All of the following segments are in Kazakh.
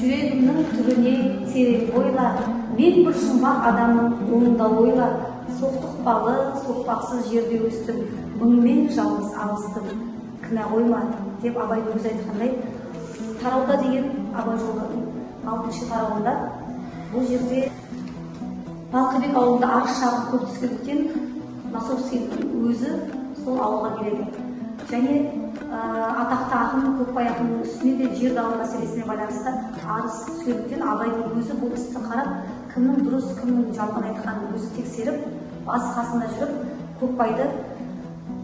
Жүрегімнің түбіне терең бойла, мен бір жұмбақ адаммын, оны да ойла. Соқтықпалы, соқпақсыз жерде өстім, мыңмен жалғыз алыстым, кінә қойма деп Абайдың өзі айтқандай, тарауда деген Абай жолының 6-шы тарауында бұл жерде Балқыбек ауылында арыз шағым көп түскендіктен Лосовскийдің өзі сол ауылға келеді. Және атақты ақын Көкбай ақынның үстіне де жер дауы мәселесіне байланысты арыз түскендіктен Абайдың өзі бұл істі қарап, кімнің дұрыс, кімнің жалған айтқанын өзі тексеріп, бас қасында жүріп Көкбайды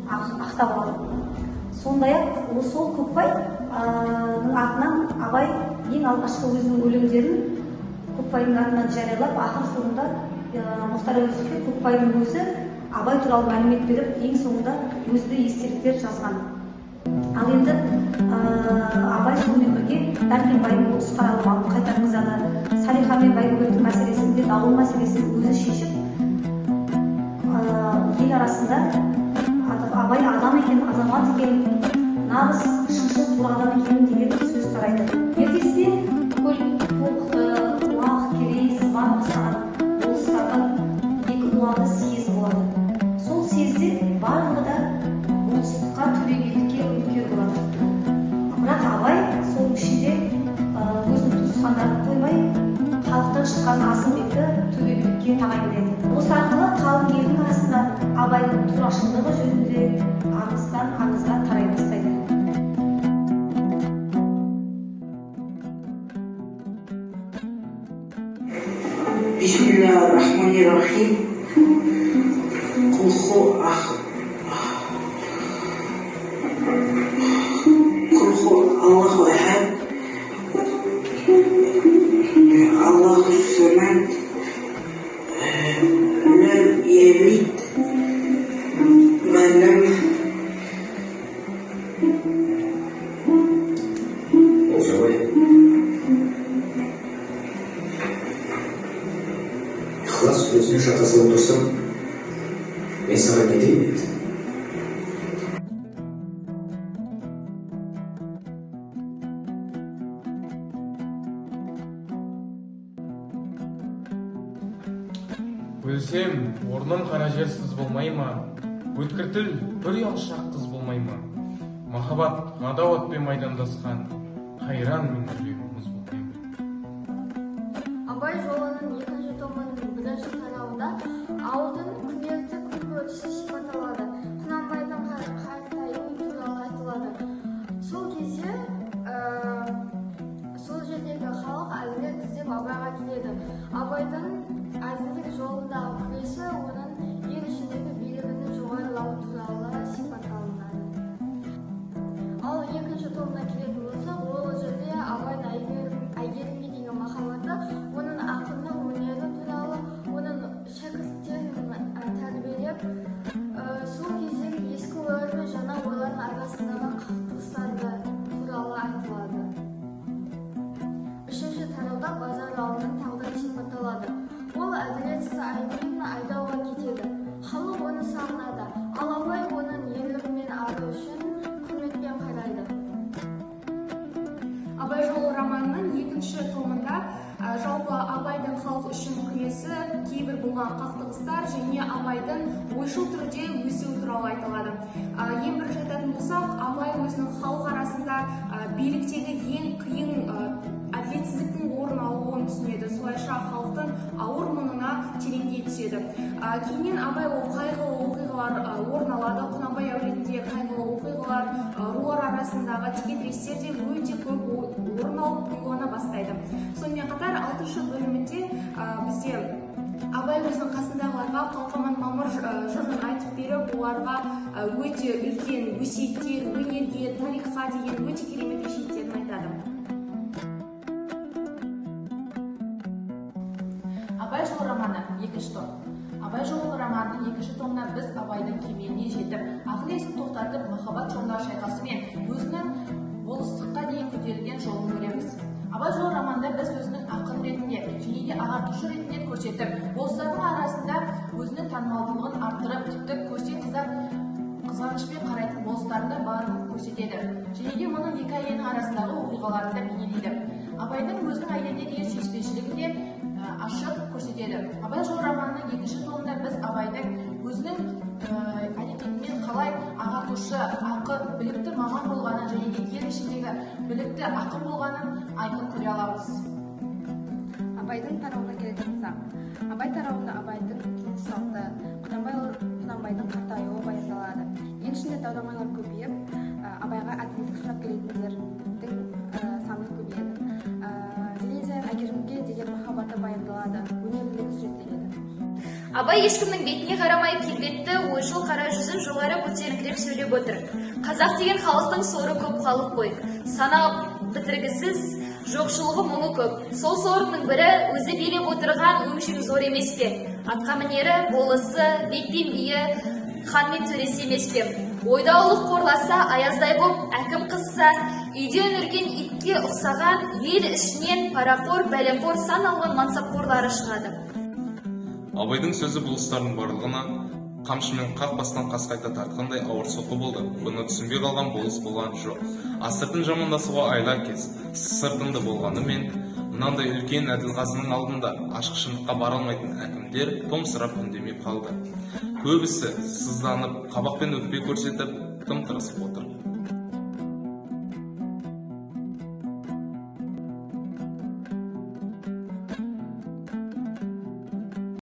ақтап алады. Сондай-ақ сол Көкбайдың атынан Абай ең алғашқы өзінің өлеңдерін Көкбайдың атынан жариялап, ақыр соңында Мұхтар Әуезовке Көкбайдың өзі Абай туралы мәлімет беріп, ең соңында өзі де естеліктер жазған. Ал енді Абай сонымен бірге Дәркембайдың 30 қаралы малын қайтарғызады, Салиха мен Байбөгеттің мәселесін де, дауыл мәселесін өзі шешіп, ел арасында Абай адам екен, азамат екен, нағыз шыншыл тура адам екен деген сөз тарайды. Ертесіне Көл, Тоқты, Уақ, Керей, Сыбан бастаған болыстардан екі ұланды съезд болады. Сол съезде барлығы да болыстыққа, төре билікке үміткер болады. Бірақ Абай соның ішінде өзінің туысқандарын қоймай, халықтан шыққан Асылбекті төре билікке тағайындайды. Осы арқылы қалың елдің арасында Абайдың турашылдығы жөнінде аңыздан аңызға тарай бастайды. Бисмиллахир-рахманир-рахим. Құлху Аллаху ахад. Аллаху самад. Лам ялид ва лам. Олжабай. Ықылас сөзіне шатасып отырсам, мен саған не деймін енді? Өлсем, орным қара жерсіз болмай ма? Өткір тіл бір ұялшақ қыз болмай ма? Махаббат ғадауатпен майдандасқан, қайран мен жүрегім мұз болмай ма? Абай жолының екінші томының бірінші тарауында ауылдың күнделікті күнкөрісі сипатталады. Құнанбайдың қартаюы туралы айтылады. Сол кезде сол жердегі халық әділет іздеп Абайға келеді. Абайдың әділдік жолындағы күресі оның ел ішіндегі билігінің жоғарылауы туралы сипатталынады. Ал екінші томына келетін болсақ, ол жерде Абайдың Әйгерімге деген махаббаты, оның ақындық өнері туралы, оның шәкірттерін тәрбиелеп, сол кездегі ескі ойлар мен жаңа ойлардың арасындағы қақтығыстарды туралы айтылады. Үшінші тарауда Базаралының тағдыры сипатталады. Ол әділетсіз айыппен айдауға кетеді. Халық оны сағынады, ал Абай оның ерлігі мен ары үшін құрметпен қарайды. Абай жолы романының екінші томында жалпы Абайдың халық үшін күресі, кейбір болған қақтығыстар және Абайдың ойшыл түрде өсуі туралы айтылады. Ең бірінші айтатын болсақ, Абай өзінің халық арасында биліктегі ең қиын әділетсіздіктің орын алуын түсінеді. Солайша халықтың ауыр мұңына тереңдей түседі. Кейіннен Абай ол қайғылы оқиғалар орын алады. Құнанбай әулетінде қайғылы оқиғалар, рулар арасындағы текетірестер де өте көп орын алып ойлана бастайды. Сонымен қатар 6-шы бөлімінде бізде Абай өзінің қасындағыларға Қалқаман Мамыр жырын айтып беріп, оларға өте үлкен өсиеттер, өнерге, тарихқа деген өте керемет өсиеттерін айтады. Абай жолы романы екінші том. Абай жолы романының екінші томына біз Абайдың кемеліне жетіп, ақыл есін тоқтатып, махаббат жолындағы шайқасы мен өзінің болыстыққа дейін көтерілген жолын көреміз. Абай жолы романында біз өзінің ақын ретінде және де ағартушы ретінде көрсетіп, болыстардың арасында өзінің танымалдылығын арттырып, тіпті көсе қыздар қызғанышпен қарайтын болыстарын да барын көрсетеді. Және де оның екі әйелінің арасындағы оқиғаларын да бейнелейді. Абайдың өзінің әйеліне деген сүйіспеншілігін де ашық көрсетеді. Абай жолы романының екінші томында біз Абайдың өзінің әрекетімен қалай ағартушы, ақын, білікті маман болғанын және де ел ішіндегі білікті ақын болғанын айқын көре аламыз. Абайдың тарауына келетін болсақ, Абай тарауында Абайдың тұрмыс салты, Құнанбайдың қартаюы баяндалады. Ел ішінде дау-дамайлар көбейіп, Абайға әділдік сұрап келетіндердің саны көбейеді. Және де Әйгерімге деген махаббаты баяндалады, өнерлілігі суреттеледі. Абай ешкімнің бетіне қарамай келбетті, ойшыл қара жүзін жоғары көтеріңкіреп сөйлеп отыр. Қазақ деген халықтың соры көп халық қой. Санап бітіргісіз жоқшылығы, мұңы көп. Сол сорының бірі өзі билеп отырған өңшең зор емес пе? Атқа мінері, болысы, бек пен биі, хан мен төресі емес пе? Ойда ұлық қорласа, аяздай боп әкім қызса, үйден үрген итке ұқсаған ел ішінен парақор, бәлеқор, сан алуан мансапқорлары шығады. Абайдың сөзі болыстардың барлығына қамшымен қақ бастан қасқайта тартқандай ауыр соққы болды. Бұны түсінбей қалған болыс болған жоқ. Астыртын жамандасуға айла кез, сыртынды болғанымен, мынандай үлкен әділқазының алдында ашық шындыққа бара алмайтын әкімдер томсырап үндемей қалды. Көбісі сызданып, қабақпен өкпе көрсетіп, тым тырысып отыр.